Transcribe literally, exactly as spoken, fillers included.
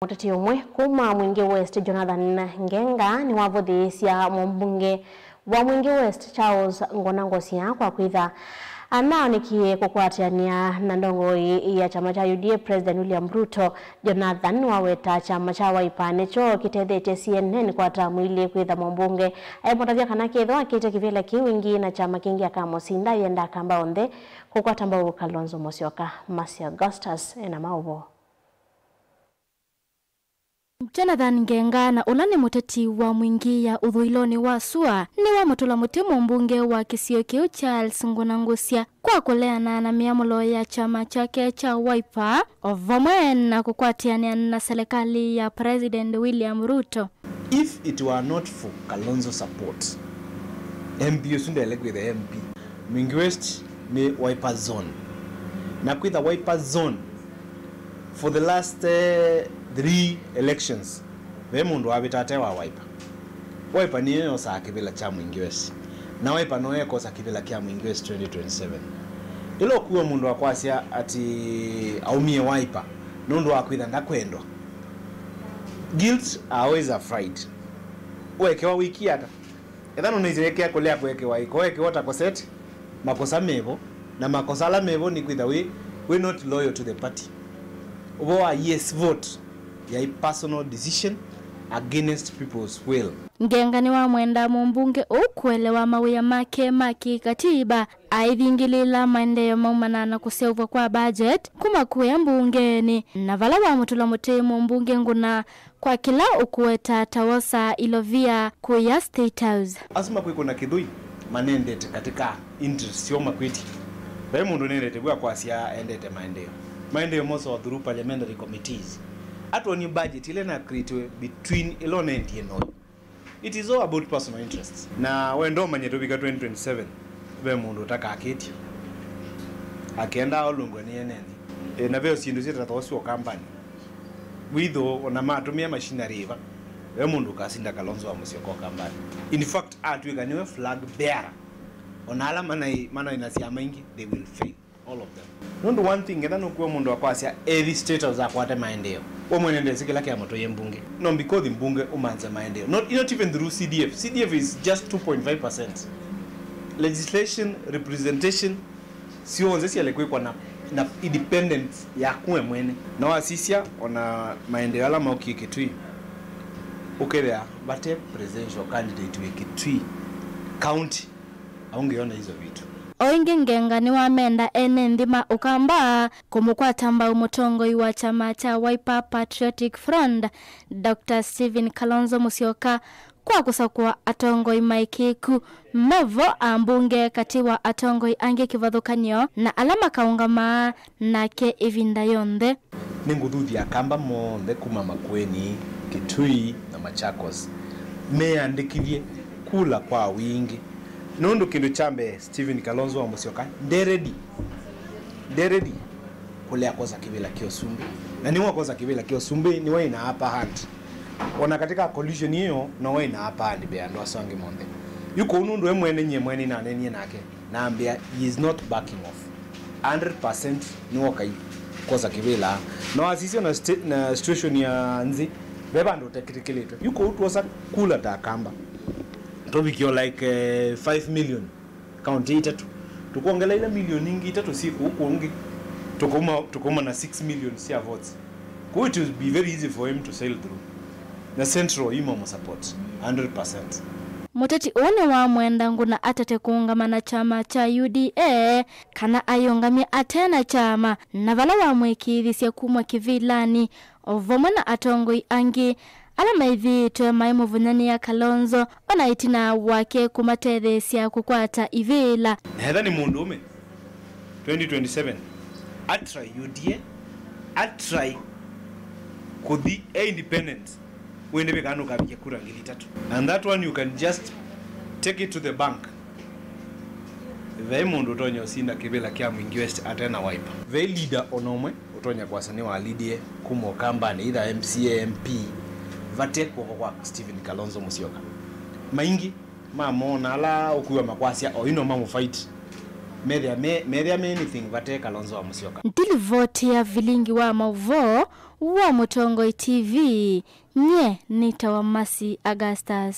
Mũteti ũmwe kuma Mwingi West, Jonathan Ngenga, nĩwavũthĩĩsya mũmbunge wa Mwingi West, Charles Nguna Ngũsya, kwa kwĩtha anaonekie kũkwatĩanĩa na ndongoi ya kyama kya U D A, President William Ruto. Jonathan nĩwaweta kyama kya Wiper nĩkyo kĩtethetye C N N kwa tamu ilĩ kwĩtha mũmbunge aimũtavya kana kethĩwa akĩte kĩvĩla kĩu ĩngĩ na kyama kĩngĩ akamũsinda, ayenda Akamba onthe kũkwata mbau Kalonzo Musyoka. Mercy Augustus ena maũvoo. Jonathan Ngenga, na ũla nĩ mũteti wa Mwingi ya ũthũĩlonĩ wa sua, nĩwamũtũla mũtĩ mũmbunge wa kĩsio kĩu Charles Nguna Ngũsya kwa kũleana na mĩamũlo ya kyama kyake kya Wiper, o vamwe na kũkwatĩanĩa na selekalĩ ya President William Ruto. If it were not for Kalonzo support, M P ũsu ndele kwĩtha M P. Mwingi West nĩ Wiper zone. Na kwĩtha Wiper zone for the last, eh, three elections, ve mũndũ wavĩta ate wa Wiper. Wiper nĩyo yosaa kĩvĩla kya Mwingi West. Na Wiper no yekosa kĩvĩla kya Mwingi West twenty twenty-seven. Ĩla ũkuwa mũndũ akwasya atĩ aumie Wiper nũndũ wa kwĩtha ndakwendwa. Guilt are always a fright. Wekewa wĩkie ata? Ethĩwa nũnĩsĩ wĩkĩa kũlea kũekewa ĩko, wekewa ũtakosete, makosa mevo, na makosa ala mevo nĩ kwĩtha wĩ, wĩ not loyal to the party. Ũvoo wa yes vote yaĩ personal decision against people's will. Ngenga nĩwamwendaa mũmbunge ũũ kũelewa mawĩa make ma kĩkatiba, aithingĩlĩĩla maendeeo maumanaa na kũseũvw'a kwa budget kuma kũya mbungenĩ, na vala wamũtũla mũtĩ mũmbunge Nguna kwa kĩla ũkũweta ta wosaa ilovia kũya State House. Asu makwĩkũna kĩthũi manendete katika interest syoo makwĩtye. Vai mũndũ nendete vu akwasya endete maendeeo. Maendeeo mosawa through parliamentary committees. Atwonie budget ĩla ĩna creatiwe between ĩla ũnendie na ũyũ. It is all about personal interests. Na wenda ũmanye tũvika twenty twenty-seven, ve mũndũ ũtakakĩtye. Akenda aũlũngwe nĩ ene nthĩ. E, na veo syĩndũ syĩtathawa syo kambani. Witho ona matũmĩa machinery ĩva, ve mũndũ ũkasinda Kalonzo wa Musyoka o kambani. In fact, atw'ĩka nĩwe flag bearer, ona ala manai, manai na syama ingĩ, they will fail. All of them. Nũndũ one thing, etha nũkuwa mũndũ akwasya ethi State House akwate maendeeo, we mwene ndesĩ kĩla kĩamũtwaie mbunge. No, because mbunge ũmanze maendeeo. Not, not even through C D F. C D F is just two point five percent. Legislation, representation, syonthe syaĩle kwĩkwa na, na independence yaku we mwene. Na wasisya ona maendeeo ala maũkie Kitui, ũkethĩa vate presidential candidate wĩ Kitui County. Aũngĩona hizo vitu. O ĩngĩ, Ngenga nĩwamenda ene nthĩ ma Ũkamba kũmũkwata mbau mũtongoi wa kyama kya Wiper Patriotic Front, Doctor Stephen Kalonzo Musyoka, kwa kũsakũa atongoi maĩkĩĩku me vo, ambunge katĩ wa atongoi angĩ kĩvathũkany'o na ala makaũngamaa nake ĩvinda yonthe. Nĩngũthuthya Akamba monthe kuma Makueni, Kitui na Machakos meyandĩkĩthye kula kwa wingĩ, nũndũ kĩndũ kya mbee, Stephen Kalonzo wa Musyoka nde ready, nde ready kũlea kwosa kĩvĩla kya ũsumbĩ, na nĩwe wakosa kĩvĩla kya ũsumbĩ, nĩwe ĩna upper hand. Ona katika collision ĩyo, nowe ĩna upper hand mbee andũ asu angĩ monthe. Yu kũu nũndũ we mwene, nyie mwene nĩnaneenie nake, na ambĩa he is not backing off. Hundred percent nĩwokai kwosa kĩvĩla. No asisya na sti-, na situation ya nthĩ, ve vandũ ũtekĩtĩkĩlĩtwe. Yu kũu twosa kula ta Akamba, tũvikio like, eh, five million, kaunti itatũ. Tũkwongela ila milioni ingĩ itatũ syĩ kũu kũngĩ, tũkauma, tũkauma na six million sya votes. Kũu it will be very easy for him to sail through. Na Central imamũ support hundred percent. Mũteti ũũ nĩwamwenda Nguna atate kũũngama na kyama kya U D A, kana ayĩũngamye ate na kyama, na vala wamwĩkĩĩthisye kumw'a kĩvĩlanĩ, o vamwe na atongoi angĩ ala maĩthĩĩtwe maimũvũnyanĩa Kalonzo, ona ĩtina wake kũmatetheesya kũkwata ivĩla. Na etha nĩ mũndũũme, twenty twenty-seven, atry U D A, atry kũthi e independent, wĩndĩ wĩkaa nũkavikya kura ngili itatũ. And that one you can just take it to the bank. Vai mũndũ ũtonya ũsinda kĩvĩla kya Mwingi West ate na Wiper. Vai leader ona ũmwe ũtonya kwasya nĩwalidie kuma Ũkambanĩ, either M C A, M P, vate kw'oko kwa Stephen Kalonzo Musyoka. Maingĩ ma moo na ala ũkwĩw'a makwasya oyu no mamũfight. Methĩa me, methĩa me anything vate Kalonzo wa Musyoka. Ndilivoti ya vilingi wa mauvoo wa Mũtongoi T V, nye nĩtawa Mercy Augustus.